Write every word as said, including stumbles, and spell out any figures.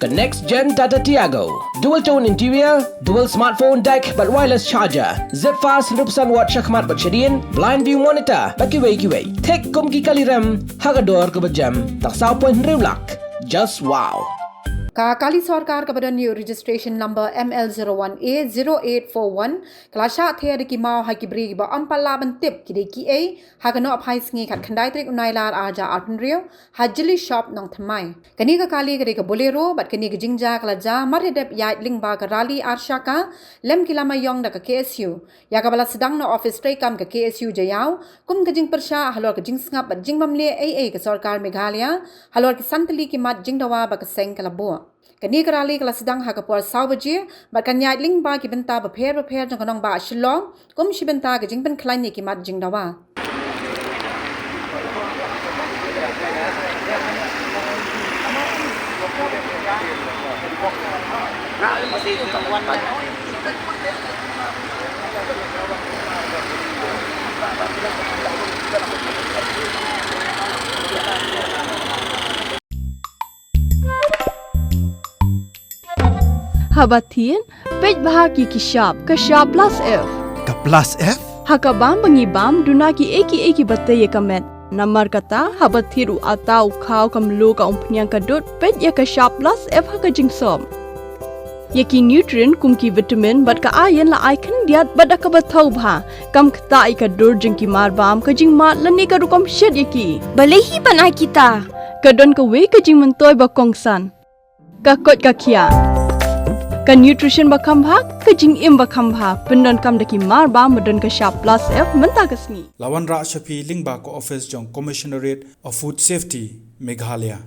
Ka next gen Tata Tiago. Dual tone interior, dual smartphone deck bad wireless charger. Zip fast hynriew percent watt shakhmat bad shadien, blind view monitor bad kiwei kiwei. Thik kum ki kali rem ha ka dor kaba jem tang saw point hynriew lak. Just wow. Ka kali sorkar kaba don ïa u registration number M L zero one A zero eight four one ka la shah ther da ki maw ha ki briew kiba ym pat lah ban tip ki dei kiei ha ka nohphai sngi khatkhyndai tarik u Nailar arhajar arphew hynriew ha Jilly Shop Nongthymmai. Kane ka kali ka dei ka Bolero bad kane ka jingjia ka la jia mar ïa dep ïaid lyngba ka rally Arshaka lem ki lama ïong da ka K S U, ïa kaba la sdang na office treikam ka K S U Jaïaw kum ka jingpyrshah halor ka jingsngap bad jingbym leh ei ei ka sorkar Meghalaya halor ki san tylli ki mat jingdawa ba ka seng ka la buh. Kane ka rally ka la sdang ha ka por saw baje bad kan ïaid lyngba ki bynta bapher bapher jong ka nongbah Shillong kum shi bynta ka jingpynkhlaiñ ïa ki mat jingdawa. Haba thied, peit bha ki ki shap, ka shap plus F. Ka plus F? Ha ka bam ba ngi bam, duna ki ei ki ei kiba tei ïa ka met. Namar kata, haba thied u atta, u khaw, ka mluh, ka umphniang, ka dud, peit ïa ka shap plus F ha ka jingsop. Ïa ki nutrient kum ki vitamin bad ka iron la ai khyndiat bad da kaba thaw bha. Kam ktah ïa ka dur jong ki mar bam, ka jingmad lane ka rukom shet ïa ki. Balei hi ban ai kita? Ka don kawei ka jingmyntoi ba kongsan. Ka koit ka khiah. Ka nutrition ba kham bha, ka jingim ba kham bha. Pyndonkam da ki mar bam ba don ka shap plus F mynta ka sngi. La wanrah sha phi lyngba ka office jong Commissionerate of Food Safety, Meghalaya.